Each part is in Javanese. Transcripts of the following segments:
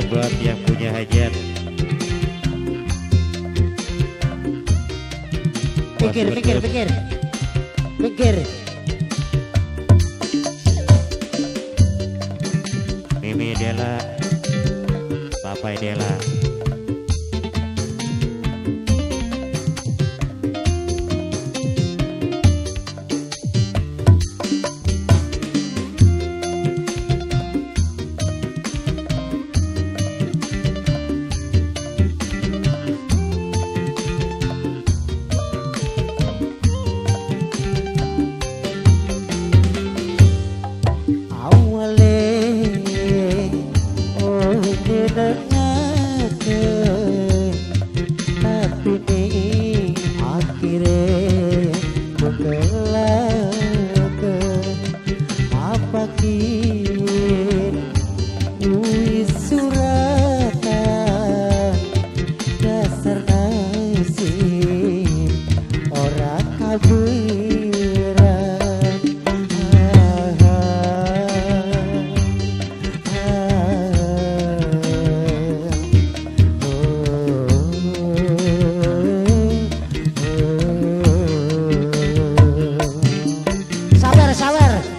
Spesial buat yang punya hajat. Pikir, pikir, pikir, pikir. Mimi Dela, Papai Dela.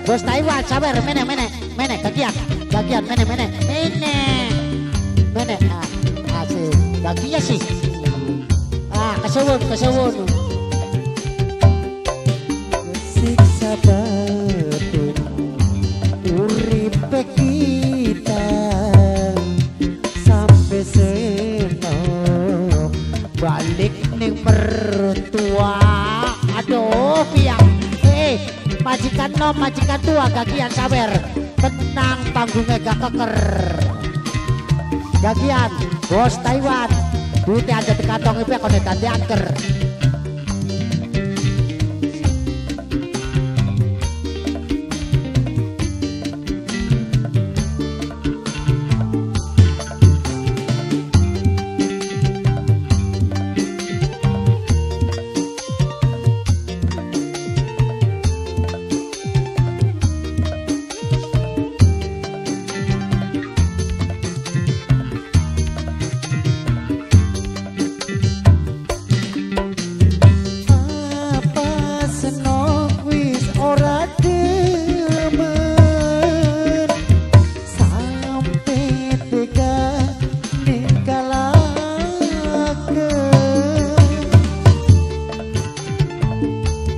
Bos Taiwan, sabar, mene, mene, mene, bagian, bagian, mene, mene, mene, mene, ah, sih, bagian sih, ah, kesewun, kesewun. Siksa batin uripe kita sampai senok balik ning mertua, aduh, piang, majikan nom, majikan tua, gagian sawer, tenang panggungnya gak keker. Gagian, bos Taiwan, duitnya ada di kantong ibu, kalau dadi angker.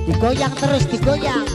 Digoyang terus, digoyang.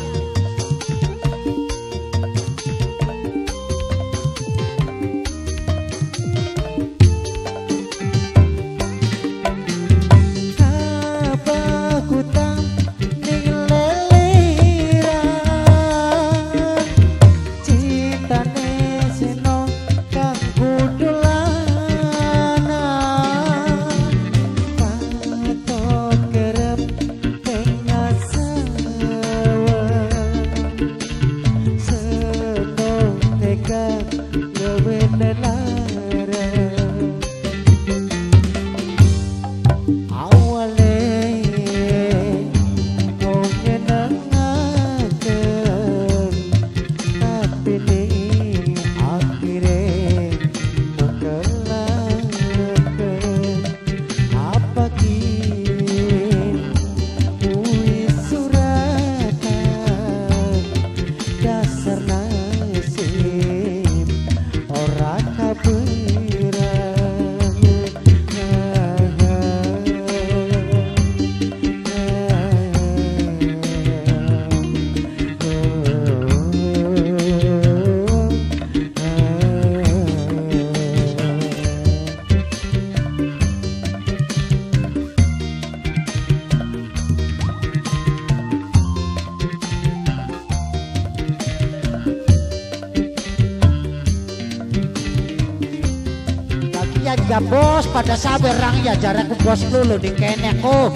Ya bos, pada sabar rang ya jarakku bos lulu di kene aku.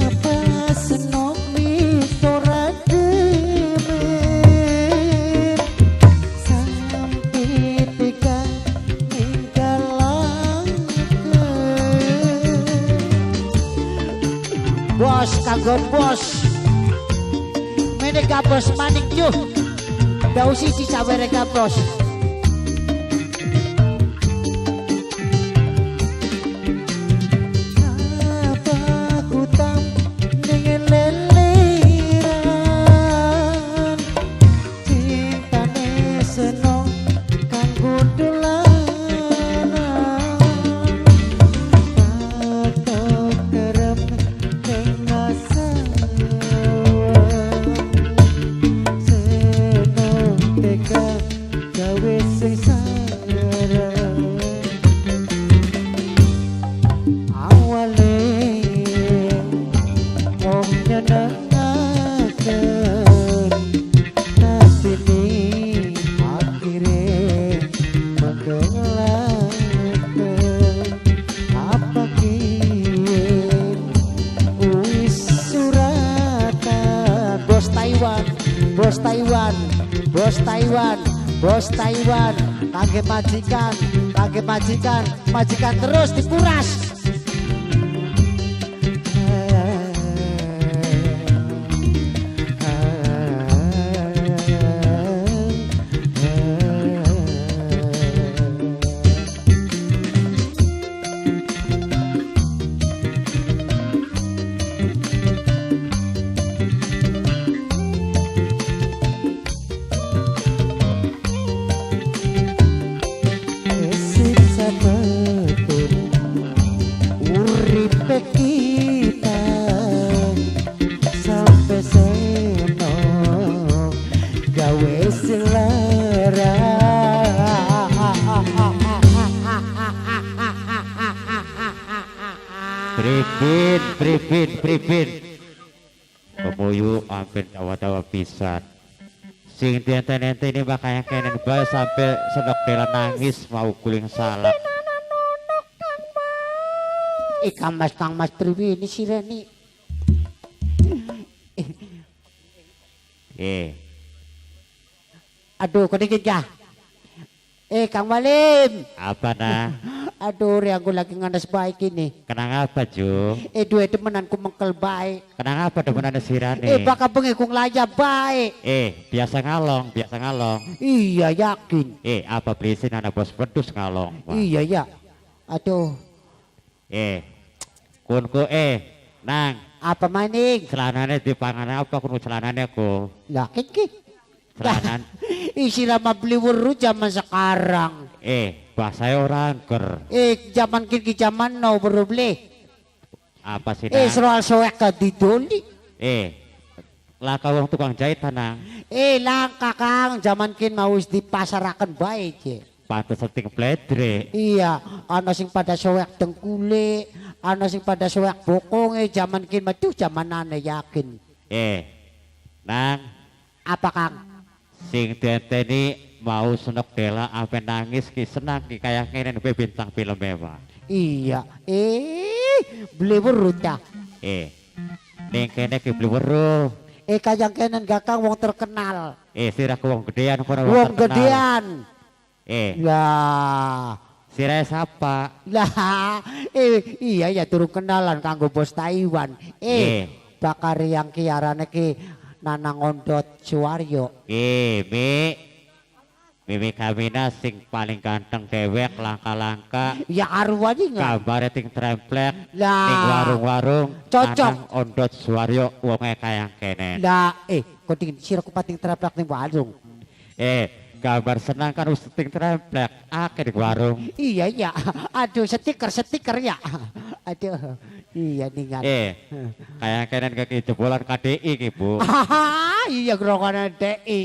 Apa senok Bos kanggo bos. Mene gabos maning yuh. Dau siji sawere gabos. Bos Taiwan, kangge majikan, majikan terus dikuras. Pripin kemuyu hampir tawa-tawa pisan sing enten-enten ini makanya kenen bae sampai senok dela nangis mau guling salak. Ika Mas Kang Mas Triwi ini sireni. Aduh kedikit ya. Kang Walim. Apa nah? Aduh, aku lagi nganas baik ini. Kenang apa, Ju? Duwe demenanku mengkel baik. Kenang apa demenan sirane? Bakal bengi ku nglayap baik. Biasa ngalong, biasa ngalong. Iya, yakin. Apa belisin anak bos pedus ngalong. Wah. Iya, ya. Aduh. Kunku nang. Apa maning? Celanane dipangan apa kun celanane ku? Lah iki. Celanan. Isi lama beli weru zaman sekarang. Bahasa orang ker. Zaman kini zaman now baru beli. Apa sih? Soal soek didoli. Langka wong tukang jahit tanang. Langka Kang, zaman kini mau dipasarakan baik je. Pantes ting bledre. Iya, ana sing pada soek dengkule, ana sing pada soek bokonge zaman kini mah tuh zaman aneh yakin. Nang. Apa Kang? Sing dienteni mau senok dela ampe nangis ki senang ki kaya ngene kowe bintang film mewah. Iya, beli weruh ta. Ning kene ki beli weruh. Kaya kenen gak Kang wong terkenal. Sira ku wong gedean kono wong gedean. Lah, sira sapa? Lah, iya ya turun kenalan kanggo bos Taiwan. Bakar yang ki arane ki Nanang Ondot Suwaryo. Mi Mimi Kamina sing paling ganteng dewek langka-langka. Ya arwah nggak. Gambare ting tremplek ning warung-warung. Cocok. Nanang Ondot Suwaryo wonge kayang kene. Lah, kok ting sira kupating tremplek ning warung. Gambar senang kan wis ting tremplek akeh di warung. Iya iya. Aduh stiker ya. Aduh. Iya ningan. Kayang kenen kaki jebolan KDI ki, Bu. Iya gerongane DI.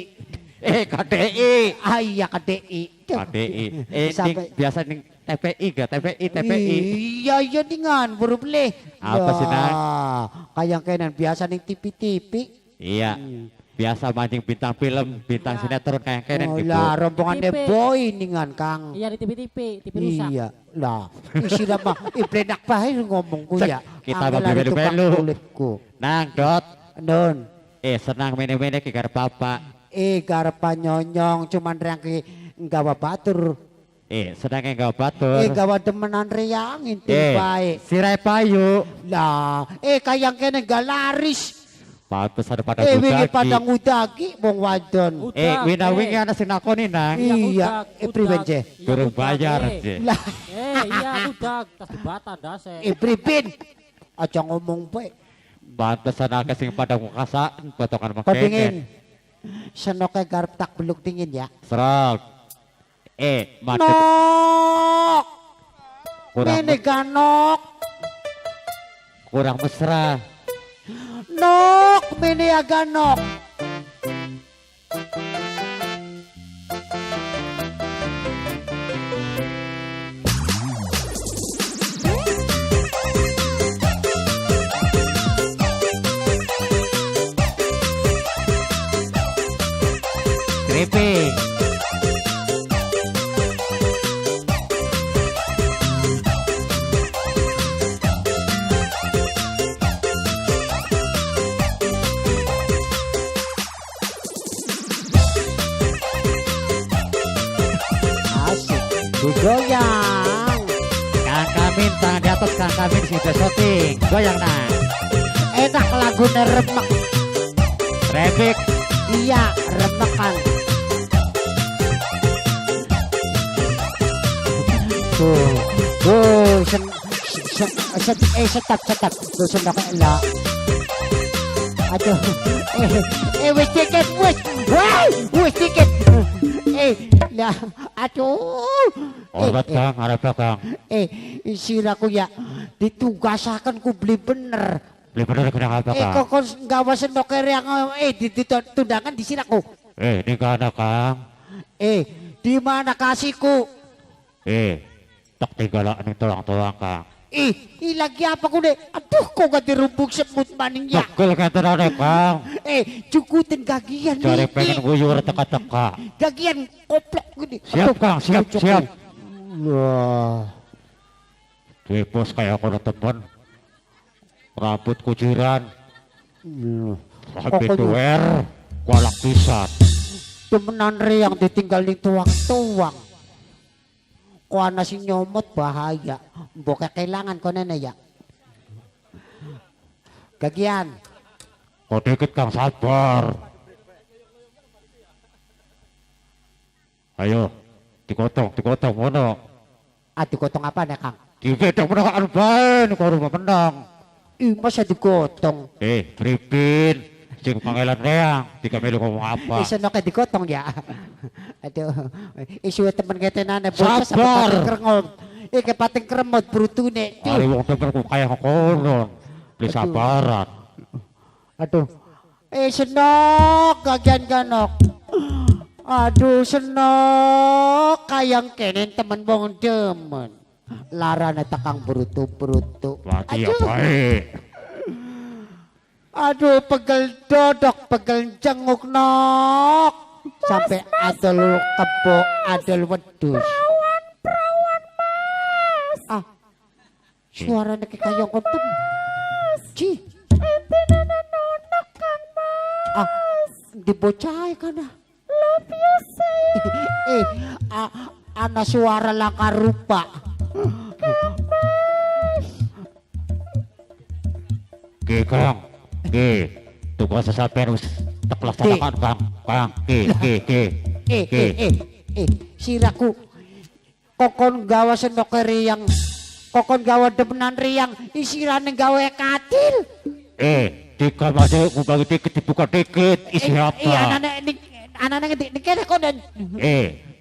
KDI. Ah iya KDI. KDI. Sampai biasa ning TPI gak? TPI, TPI. Iya iya ningan buru beli. Apa sih nang? Kayang kenen biasa ning TV-TV. Iya. Biasa mancing bintang film, bintang sinetron kayak kenen gitu. Lah rombongan boy ningan Kang. Iya di TV-TV, TV rusak. Iya. Lah, isi mah iblenak bae ngomongku ya. Kita mah belu-belu. Nang Dot. Nun. Senang mene-mene ki garep bapak. Garep nyonyong cuman rang ki nggawa batur. Senangnya gawa batur. Gawa demenan reang inti bae. Sirai payu. Lah, kayang kene gak laris. Pantes ada pada ngudagi. Wingi pada ngudagi wong wadon. Wina wingi ana sing nakoni nang. Iya, priwen je. Durung bayar je. Lah, iya udag tas dibatan dase. Pripin. Aja ngomong bae. Pantesan akeh sing pada ngukasaan potongan mekene. Senoke garep tak beluk dingin ya. Serok. Madep. Nok. Kurang mene ganok. Kurang mesra. Nok mene aganok. Kripik. Asik digoyang. Kang Kamin tangan di atas, Kang Kamin sing syuting. Goyang nah. Enak lagune remek. Kripik. Iya, remekan. Tuh, tuh, setap, tuh sendok lah. Aduh, wis tiket, wis, wah, wis tiket. Lah, aduh. Obat Kang, arep Kang. Siraku ya ditugasaken ku beli bener. Beli bener kena apa Kang? Kok gawa sendok yang ditundangan di siraku. Ini kana Kang. Di mana kasihku? Tak tinggalan ning tulang-tulang Kang. Lagi apa ku deh? Aduh, kok gak dirumbuk semut maning ya? Tegel ketenane Kang. Cukutin gagian nih. Jare pengen guyur teka-teka. Gagian koplok gini. Siap Kang, siap, siap. Wah. Duwe bos kayak kono temen. Rambut kuciran. Rambut duwer, kualak pisan. Temenan re yang ditinggal ning tuang-tuang. Kok ana sing nyomot bahaya. Mbok kehilangan konene ya. Gagian. Kok dikit Kang, sabar. Ayo, digotong, digotong ngono. Ah, digotong apa nih Kang? Digotong menang bae kok rumah menang. Ih, masa digotong? Pripin. Sing pangelan reang, dikamelu ngomong apa? Senoke digotong ya. Aduh, isu temen ketenane bocah sampe pating kremot. Pating kremot brutune. Ari wong temen ku kaya kono. Beli sabaran. Aduh. Senok gagian ganok. Aduh, senok kayang kenen temen wong demen. Larane tekang brutu-brutu. Mati ya bae. Aduh, pegel dodok, pegel jenguk nok. Sampai adol kebo, adol wedus. Perawan, perawan Mas. Ah, suaranya kayak kayang kontem. Ci. Ente nana nonok Kang Mas. Ah, dibocah kana. Love you sayang. Ana suara langka rupa. Kang Mas. Ki Kang. Ki, tugas sampean wis tek laksanakan Kang. Kang, ki, ki, ki. Siraku kokon gawa senoke riang. Kokon gawa demenan riang, isirane gawe katil. Dika masih ku bagi dikit dibuka dikit, isi apa? Iya, anane ngendi kene konen.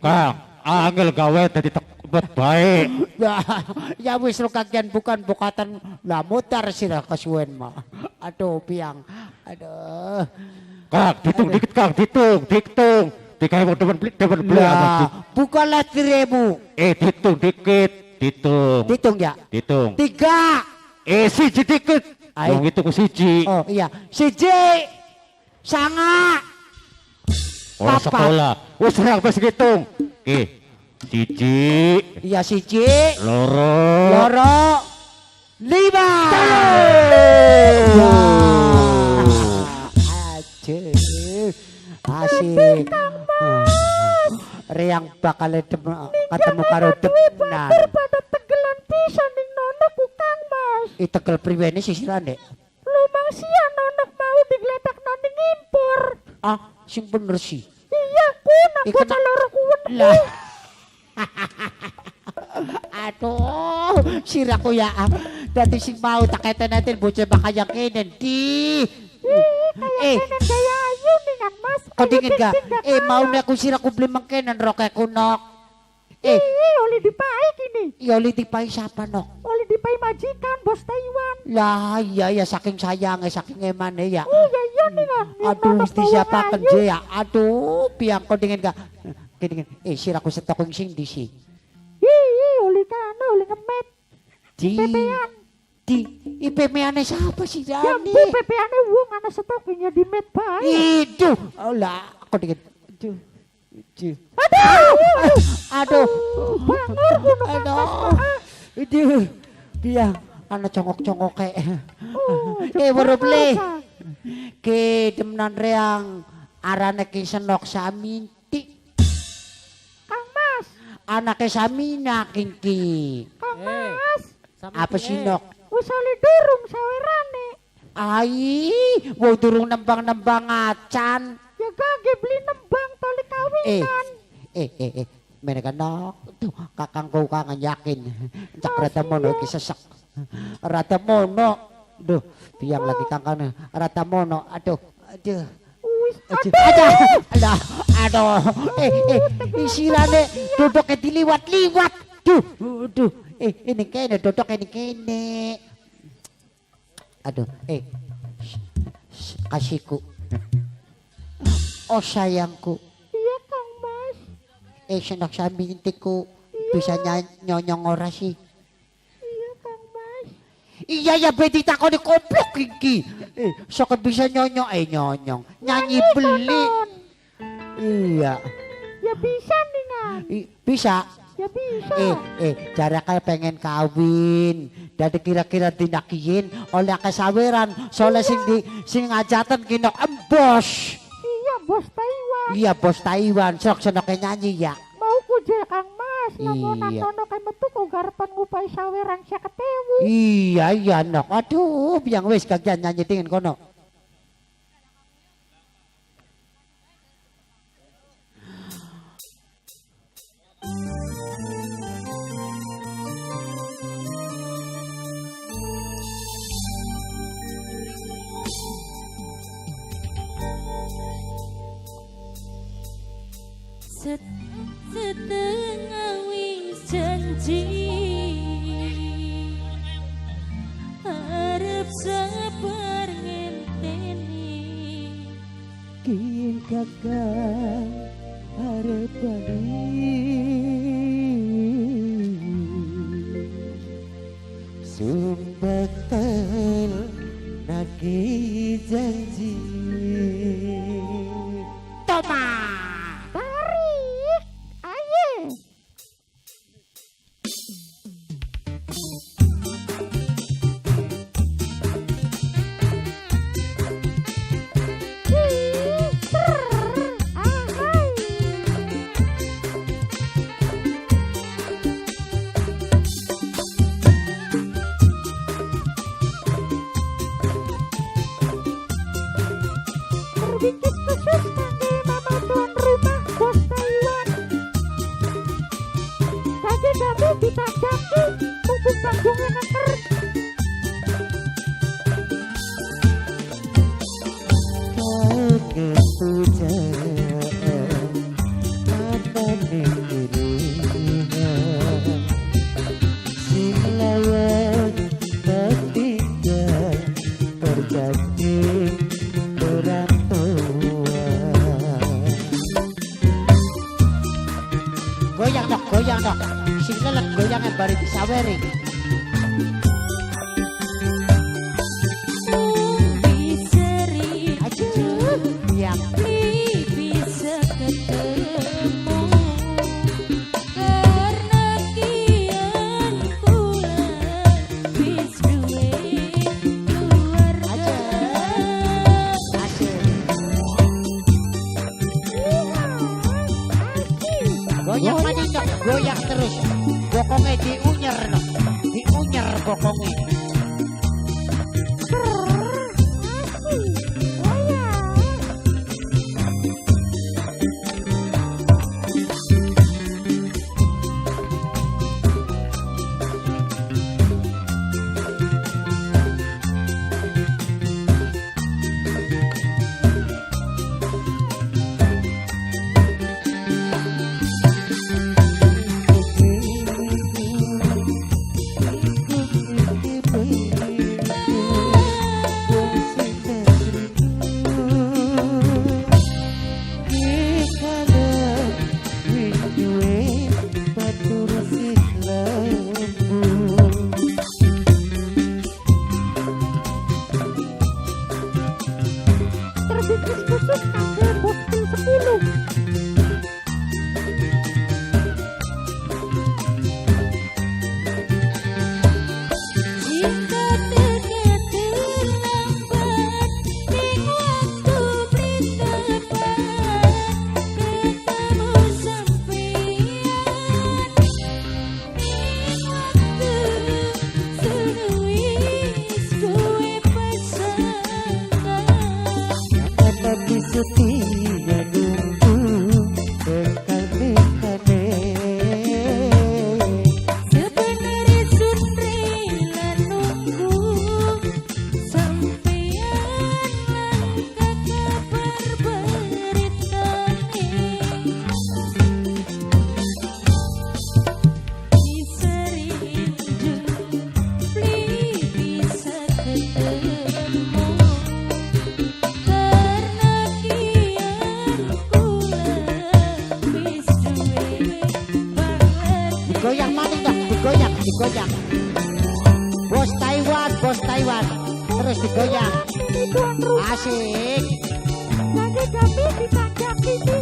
Kang, angel gawe dadi tebet bae. Ya wis lo kagian bukan bukatan lah mutar sira kesuwen mah. Aduh piang. Aduh. Kang, ditung dikit Kang, ditung, ditung. Dikai wong demen beli, demen beli. Bukalah 1000. Ditung dikit, ditung. Ditung ya? Ditung. 3. Siji dikit. Wong itu ku siji. Oh iya, siji. Sanga. Ora sekolah. Wis rang wis ngitung. Ki. Siji. Iya siji. Loro. Loro. 5. Aduh. Asik. Riang bakal ketemu karo Demnan. Pada tegelan pisan ning nono ku Kang Mas. I tegel priwene sisirane? Lumang sia nonok mau digletak ning impor. Ah, sing bener sih. Iya ku nang bocah loro kuwen. Lah. Aduh, siraku ya. Dadi sing mau tak eten-eten bocah bakal kenen di. Eh, gaya ayu ningan Mas. Kau dingin gak? Eh, mau nek aku siraku beli mengkenan rokeku nok. Eh, oli dipai kini. Iya, oli dipai siapa nok? Oli dipai majikan bos Taiwan. Lah, iya ya saking sayangnya, saking emane ya. Oh iya iya ningan. Aduh, mesti siapa kerja ya? Aduh, biang kau dingin gak? Dingin. Eh, siraku setokong sing di si. Ih, oli kano, oli ngemet. Di. Pepean. Di IPM-ane siapa sih Dani? Ya bu PP-ane wong ana stoknya di met bae. Iduh, lah aku dingin. Aduh. Aduh. Aduh. Aduh. Bangor kuno. Aduh. Aduh. Biang ana congok-congoke. Eh weruh beli. Ki Demnan reang arane ki Senok Saminti. Kang Mas. Anake Samina kingki. Kang Mas. Apa sih nok? Wis oli durung sawerane. Ai, wong durung nembang-nembang acan. Ya gage beli nembang toli kawinan. Eh, mereka nok, tuh kakangku kangen yakin. Cak rata mono iki sesek. Rata mono. Duh, biang lagi kangkane. Rata mono. Aduh, aduh. Wis, aduh. Aduh, aduh. Isirane dodoke diliwat-liwat. Duh, duh. Ini kene dodok ini kene. Aduh, kasihku. Oh sayangku. Iya Kang Mas. Senok samintiku bisa nyonyong ora sih? Iya Kang Mas. Iya ya beti takoni goblok iki. Sok bisa nyonyong nyonyong. Nyanyi beli. Iya. Ya bisa nih Kang. Bisa. Ya bisa. Cara kayak pengen kawin. Dadi kira-kira dinakiin oleh kesaweran soalnya sing di sing ngajatan kinok embos. Iya bos Taiwan. Iya bos Taiwan. Sok senoknya nyanyi ya. Mau ku je Kang Mas. Namun nonton kayak metu ku garepan ngupai saweran 50.000. Iya iya nok. Aduh, biang wis kagian nyanyi dingin kono. Setengah wis janji arep sabar ngenteni kian kakak arep bali sumbatan nagih janji Toma. Goyang dok, goyang dok. Sing lelet goyangan bari disaweri. Bisa ketemu karena kian kula wis duwe keluarga. Goyang. Diunyer no. Diunyer bokongnya. Digoyang. Bos Taiwan, terus digoyang. Asik. Lagi kami ditangkap ini.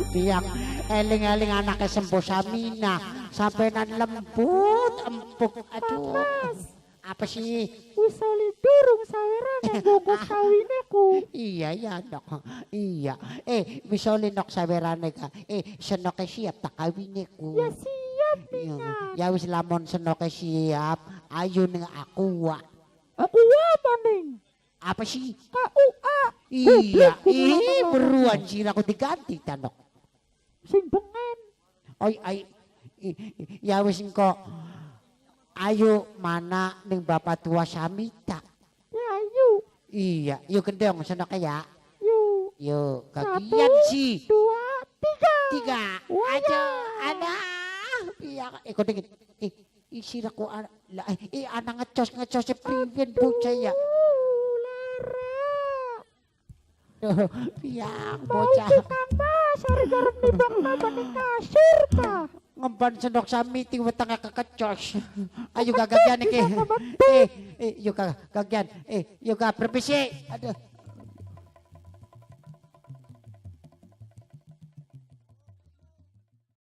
Biang eling-eling anaknya Sembo Samina sampenan lembut empuk. Aduh. Mas, apa sih? Wis oli durung sawerane bungkus kawine ku. Iya ya nok. Iya. Wis oli nok sawerane ka. Senoke siap tak kawine ku. Ya siap. siap ningan. Ya wis lamun senoke siap, ayo ning aku wa. Aku wa maning. Apa sih? KUA. Iya, ih beruan siraku diganti tanok. Sing bengen. Oi ai ya wis engko. Ayo mana ning bapak tua Samita. Ya ayo. Iya, yuk gendong senoke ya. Yuk. Yuk, kagian sih. 2, 3. 3. Ayo, ada. Iya, ikut dikit. Siraku lah, anak ngecos-ngecos priwen bocah ya. Lara. Piang bocah. Kang Mas, arep garep nimbang ning kasur ta. Ngemban sendok samiti wetenge kekecos. Ayo gagagian iki. Yuk gagagian. Yuk permisi. Aduh.